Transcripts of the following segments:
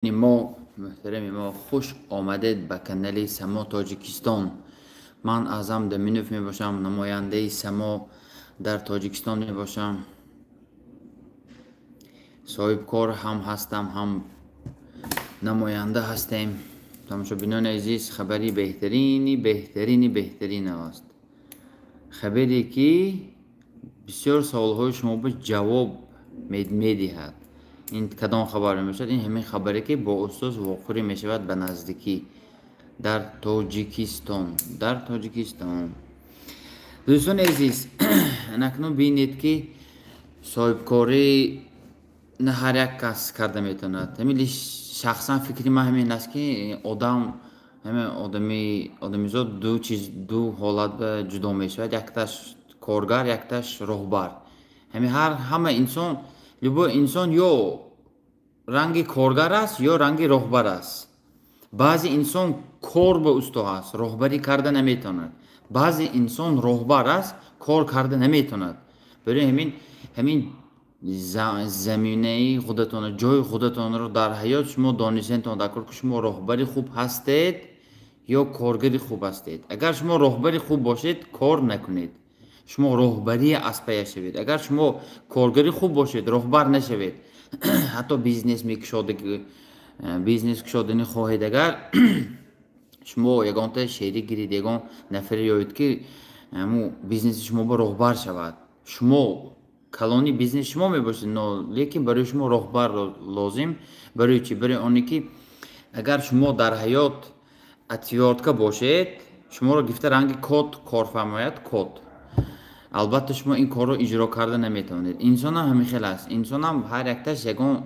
Мо, муҳтарами мо, хуш омадед ба канали Само Тоҷикистон. Ман Аъзам Даминов мебошам, намояндаи Само дар Тоҷикистон мебошам. Соҳибкор ҳам ҳастам, ҳам намоянда ҳастем. Тамошобинони азиз, хабари беҳтарини беҳтарини беҳтарин аст. Хабаре, ки бисёр саволҳои шумо ба ҷавоб медиҳад. Ин кадом хабар мебошад? Ин ҳамин хабаре, ки бо устоз вохӯрӣ мешавад ба наздикӣ дар Тоҷикистон. Дар Тоҷикистон. Дӯстони азиз, акнун бинед, ки соҳибкорӣ на ҳар як кас карда метавонад. Ҳамин шахсан фикри ман ҳамин аст, ки одам, ҳамин одами одамизод ду чиз, ду ҳолат ба ҷудо мешавад: якташ коргар, якташ роҳбар. Ҳамин ҳар ҳама инсон, любой инсон ё ранги коргар аст, ё ранги роҳбар аст. Баъзе инсон кор ба усто аст, роҳбарӣ карда наметавонад. Баъзе инсон роҳбар аст, кор карда наметавонад. Барои ҳамин заминаи худатон, ҷои худатонро дар ҳаёт шумо донистентон дар кор, ки шумо роҳбари хуб ҳастед ё коргари хуб ҳастед. Агар шумо роҳбари хуб бошед, кор накунед, шумо роҳбарие аз пая шавед. Агар шумо коргари хуб бошед, роҳбар нашавед. Ҳатто бизнес мекушода, бизнес кушодани хоҳед агар, шумо ягонта шерик гиред, ягон нафаре ёед, ки ҳамун бизнеси шумо ба роҳбар шавад. Шумо калони бизнес шумо мебошед, но лекин барои шумо роҳбар лозим. Барои чӣ? Барои оне ки агар шумо дар ҳаёт отвёртка бошед, шуморо гифта ранги код кор фармояд, код, албатта, шумо ин корро иҷро карда наметавонед. Инсонам ҳамин хел аст. Инсонам ҳар якташ ягон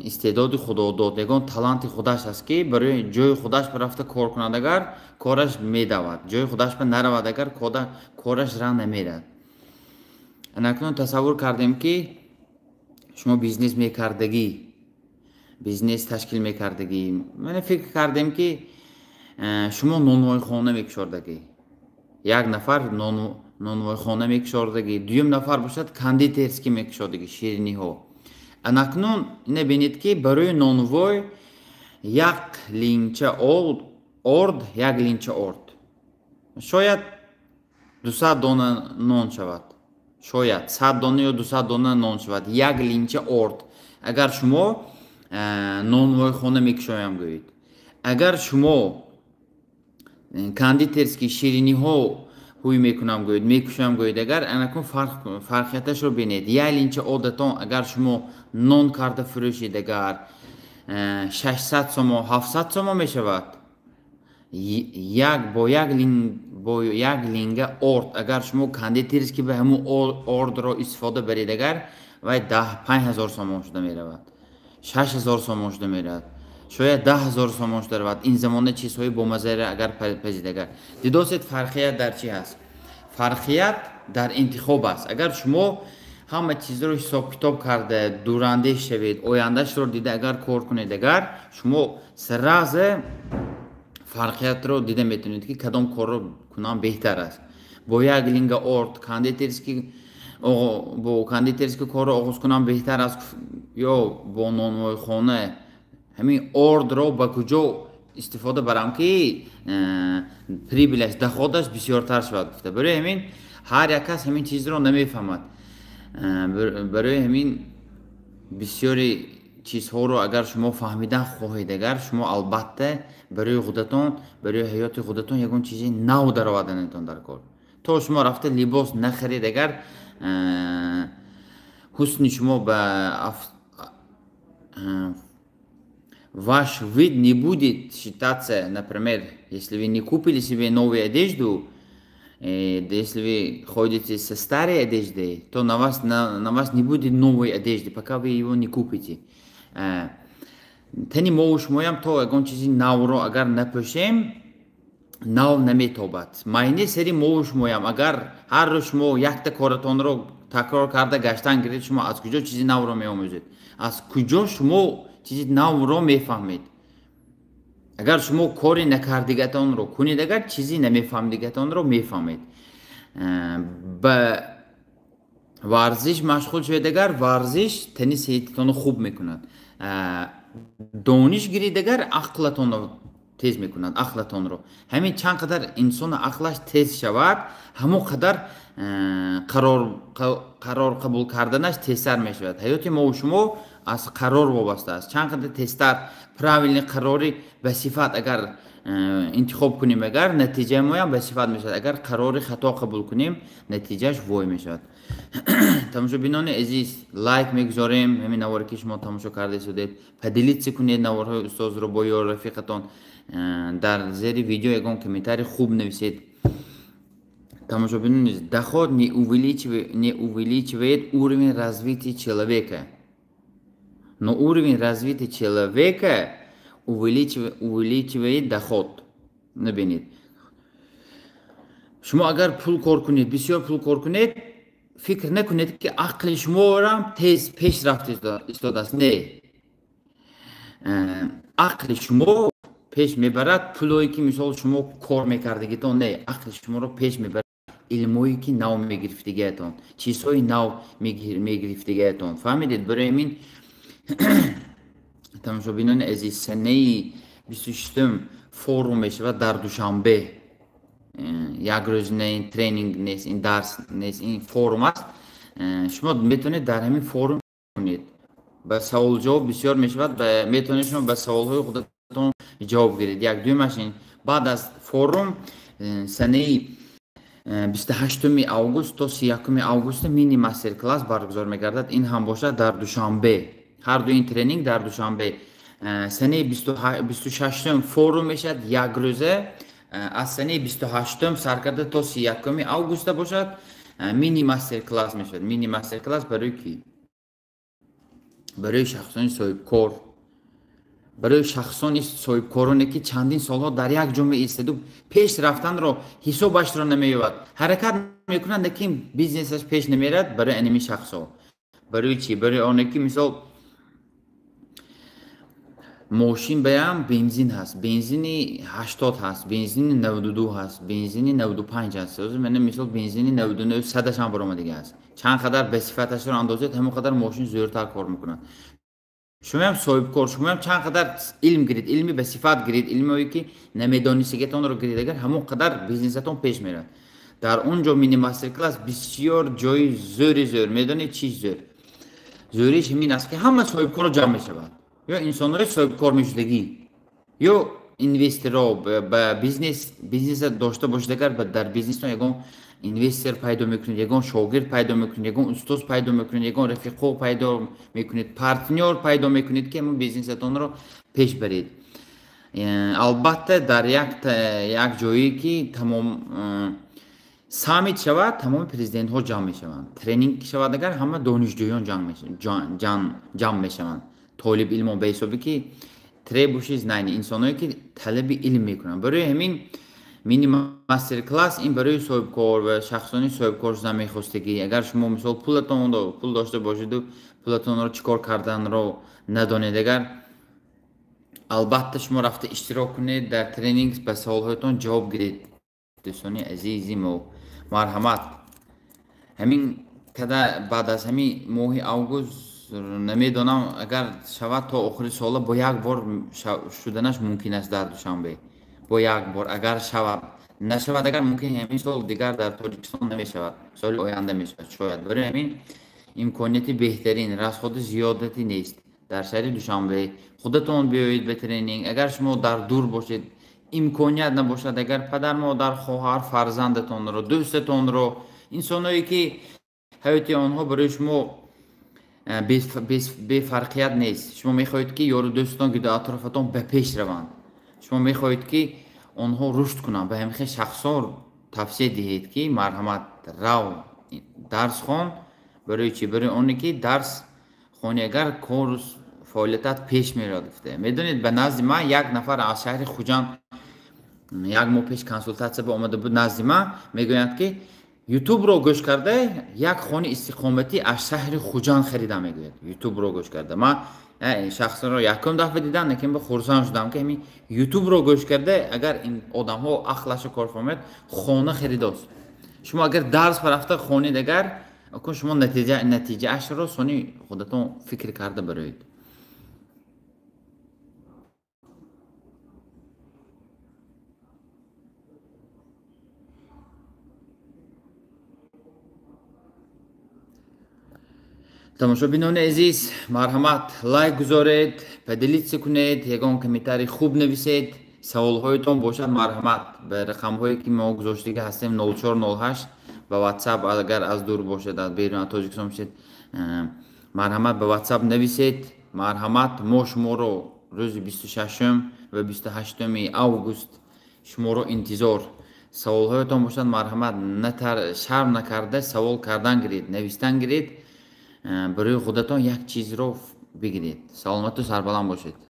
истеъдоди худодод, ягон таланти худаш аст, ки барои ҷои худаш рафта кор кунад агар, кораш медавад, ҷои худаш ба наравад агар, кораш ра намерад. Анакнун тасаввур кардем, ки шумо бизнес мекардагӣ, бизнес ташкил мекардагӣ. Мана, фикр кардем, ки шумо нонвойхона мекушодагӣ. Як нафар нонвойхона мекушодагӣ, дуюм нафар бошад, кондитерский мекушодагӣ, шириниҳо. Анакнун ина бинед, ки барои нонвой як линча орд, як линча орд шояд 200 дона нон шавад, шояд 100 дона ё 200 дона нон шавад як линча орд. Агар шумо нонвойхона мекушоям гӯед, агар шумо кондитерский, шириниҳо ҳуй мекунам гӯед, мекушам гӯед агар, анакун фарқияташро бинед. Як линча одатон агар шумо нон карда фурӯшед агар, 600 сомо, 700 сомо мешавад. Як бо як линга орд агар шумо кондитерский ба ҳамун ордро истифода баред агар, вай 5 000 сомон шуда меравад, 6000 сомон шуда меравад, шояд 10 000 сомон шуда равад. Ин замона чизҳои бомазаро агар пазид агар. Дидосед, фарқият дар чӣ ҳаст? Фарқият дар интихоб аст. Агар шумо ҳама чизро ҳисоб-китоб карда, дурандеш шавед, ояндашро дида агар кор кунед агар, шумо сразу фарқиятро дида метавонед, ки кадом корро кунам беҳтар аст: бо як линга орд кондитерский, бо кондитерский корро оғоз кунам беҳтар аст ё бо нонвойхона. Ҳамин ордро ба куҷо истифода барам, ки прибыль аш, доход аш бисёртар шавад гуфта. Барои ҳамин ҳар як кас ҳамин чизро намефаҳмад. Барои ҳамин бисёри чизҳоро агар шумо фаҳмидан хоҳед агар, шумо албатта барои худатон, барои ҳаёти худатон ягон чизи нав дароварданатон дар кор. То шумо рафта либос нахаред агар, ҳусни шумо ба ваш вид не будет считаться. Например, если вы не купили себе новую одежду, если вы ходите со старой одеждой, то на вас не будет новой одежды, пока вы его не купите. Тани мову шумоям то ягон чизи навро агар напӯшем, нав наметобад. Майни сари мову шумоям агар ҳар рӯз шумо якта коратонро такрор карда гаштан гиред, шумо аз куҷо чизи навро меомӯзед? Аз куҷо шумо чизи навро мефаҳмед? Агар шумо кори накардигатонро кунед агар, чизи намефаҳмдигатонро мефаҳмед. Ба варзиш машғул шавед агар, варзиш тани сеҳатитонро хуб мекунад. Дониш гирид, агар ақлатонро тез мекунад, ақлатонро. Ҳамин чанд қадар инсона ақлаш тез шавад, ҳамон қадар қарор қабул карданаш тезтар мешавад. Ҳаёти мову шумо аз қарор вобаста аст. Чанд қадар тезтар правильный қарори ба сифат агар интихоб кунем, агар натиҷаи моям ба сифат мешавад. Агар қарори хато қабул кунем, натиҷааш вой мешавад. Тамошобинони азиз, лайк мегузорем ҳамин наворе, ки шумо тамошо карда истодед. Поделиться кунед наворҳои устозро бо ёру рафиқатон. Дар зери видео ягон комментарий хуб нависед. Тамошобинони, доход не увеличивает уровень развития человека, но уровень развития человека увеличивает доход. Набинед, шумо агар пул кор кунед, бисёр пул кор кунед, фикр накунед, ки ақли шуморам тез пеш рафта истодааст. Не, ақли шумо пеш мебарад пулое, ки мисол шумо кор мекардагитон, не, ақли шуморо пеш мебарад илмое, ки нав мегирифтигаятон, чизҳои нав мегирифтигаятон. Фаҳмидед? Барои ҳамин, тамошобинони азиз, санаи 26-ум форум мешавад дар Душанбе. Як рӯз не, ин тренинг нест, ин дарс нест, ин форум аст. Шумо метавонед дар ҳамин форум кунед, ба саволҷавоб бисёр мешавад, метавонед шумо ба саволҳои худатон ҷавоб гиред. Як дуюмаш ин, баъд аз форум санаи 28 август то 31 август мини мастер класс баргузор мегардад. Ин ҳам бошад дар Душанбе. Ҳар ду ин тренинг дар Душанбе. Санаи 26-ум форум мешавад якрӯза, аз санаи 28-ум сар карда то 31 августа бошад мини мастер класс мешавад. Мини мастер класс барои кӣ? Барои шахсони соҳибкор, барои шахсони соҳибкороне, ки чандин солҳо дар як ҷо меистаду пеш рафтанро ҳисобашро намеёбад, ҳаракат мекунад, лекин бизнесаш пеш намерад. Барои аними шахсҳо. Барои чӣ? Барои оне ки мисол мошин баям бензин ҳаст, бензини 80 ҳаст, бензини 92 ҳаст, бензини 95 ҳаст. Мана, мисол, бензини 99, садашам баромадига аст. Чанд қадар ба сифаташро андозед, ҳамон қадар мошин зӯртар кор мекунад. Шумоям соҳибкор, шумоям чанд қадар илм гиред, илми ба сифат гиред, илмое, ки намедонистагиатонро гиред, агар ҳамон қадар бизнесатон пеш меравад. Дар он ҷо мини мастер класс бисёр ҷои зӯри зӯр. Медонед, чӣ зӯр? Зӯриш ҳамин аст, ки ҳама соҳибкорро ҷамъ мешавад, ё инсонҳои соҳибкор мешудагӣ, ё инвесторро ба бизнес, бизнеса дошта бошед, агар дар бизнестон ягон инвестор пайдо мекунед, ягон шогирд пайдо мекунед, ягон устоз пайдо мекунед, ягон рафиқо пайдо мекунед, партнёр пайдо мекунед, ки ҳамон бизнесатонро пеш баред. Албатта, дар як ҷое, ки тамом саммит шавад, тамоми президентҳо ҷамъ мешаванд. Тренинг шавад агар, ҳама донишҷӯён ҷамъ мешаванд, толибилмон, ба ҳисобе ки требующие знания, инсоное, ки талаби илм мекунанд. Барои ҳамин мини мастер класс ин барои соҳибкор ва шахсони соҳибкор шудан мехостагӣ. Агар шумо мисол пулатон, пул дошта бошеду пулатонро чӣ кор карданро надонед, агар албатта шумо рафта иштирок кунед дар тренинг, ба саволҳоятон ҷавоб гиред. Дӯстони азизи мо, марҳамат. Ҳамин када баъд аз ҳамин моҳи август, намедонам, агар шавад, то охири сола бо як бор шуданаш мумкин аст дар Душанбе, бо як бор агар шавад. Нашавад агар, мумкин ҳамин сол дигар дар Тоҷикистон намешавад, соли оянда мешавад шояд. Барои ҳамин имконияти беҳтарин, расходи зиёдатӣ нест, дар шаҳри Душанбе худатон биёед ба тренинг. Агар шумо дар дур бошед, имконият набошад, агар падар, модар, хоҳар, фарзандатонро, дӯстатонро, инсоное, ки ҳаёти онҳо барои шумо бефарқият нест, шумо мехоҳед, ки ёру дӯстатон гирду атрофатон ба пеш раванд, шумо мехоҳед, ки онҳо рушд кунанд, ба ҳамин шахсҳо тавсия диҳед, ки марҳамат, рав, дарс хон. Барои чӣ? Барои оне ки дарс хони агар, кору фаъолиятат пеш меравад. Гуфта, медонед, ба назди ман як нафар аз шаҳри Хуҷанд як моҳ пеш консултатсия ба омада буд назди ман. Мегӯянд, ки Ютубро гӯш карда, як хони истиқоматӣ аз шаҳри Хуҷанд харида, мегӯяд, Ютубро гӯш карда. Ман шахсро якум дафъа дидам, лекин ба хурсанд шудам, ки ҳамин Ютубро гӯш карда, агар ин одамҳо ақлашо кор фармояд, хона харидост. Шумо агар дарс рафта хонед агар, акун шумо натиҷаашро сони худатон фикр карда бароед. Тамошобинони азиз, марҳамат, лайк гузоред, поделиться кунед, ягон комментарий хуб нависед. Саволҳоятон бошад, марҳамат, ба рақамҳое ки мо гузоштага ҳастем, 0408 ба WhatsApp, агар аз дур бошед, аз берун аз Тоҷикистон бошед, марҳамат, ба WhatsApp нависед. Марҳамат, мо шуморо рӯзи 26-ум ва 28-уми август шуморо интизор. Саволҳоятон бошад, марҳамат, шарм накарда савол кардан гиред, навистан гиред, барои худатон як чизро бигиред. Саломату сарбаланд бошед.